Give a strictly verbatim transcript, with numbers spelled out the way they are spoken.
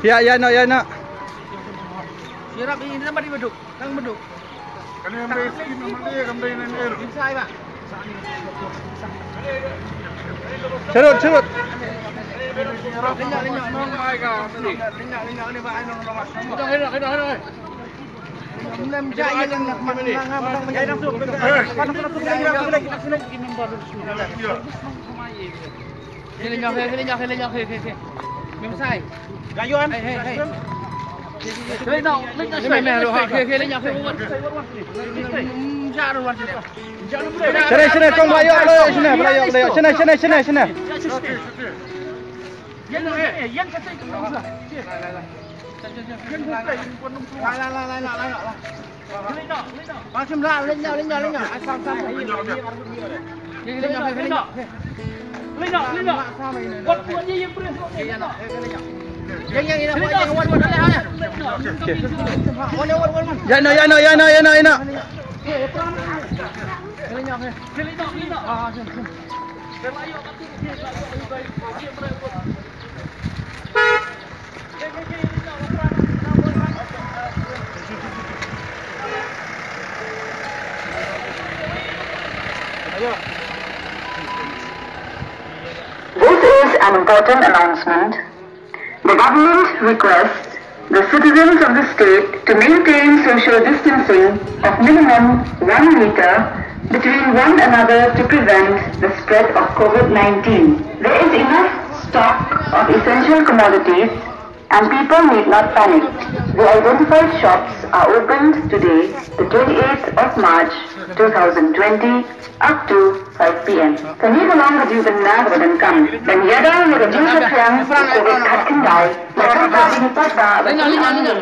Ïa, ïa, no, ïa, no. Sirap ini tempat di beduk, kang beduk. Kane em dei skim em dei, em dei nen el. Insai ba. Charut, charut. Lenyap, lenyap. Lenyap, lenyap, ni ba ai nong nong. Dah, dah, dah, dah. Shane, shane, kong, ba ïoh, ba ïoh, shane, ba ïoh, ba ïoh, shane, shane, shane, shane. Ïa no, ïa no, ïa no, ïa no, ïa no. This is an important announcement. The government requests the citizens of the state to maintain social distancing of minimum one meter between one another to prevent the spread of COVID nineteen. There is enough stock of essential commodities and people need not panic. The identified shops are opened today, the twenty-eighth of March two thousand twenty, up to five p.m. Kane ka long ka jingpynbna kaba donkam ban ïada ïa ka jingsheptiang COVID khatkhyndai. La ka jingpynbna ba ka jingpynbna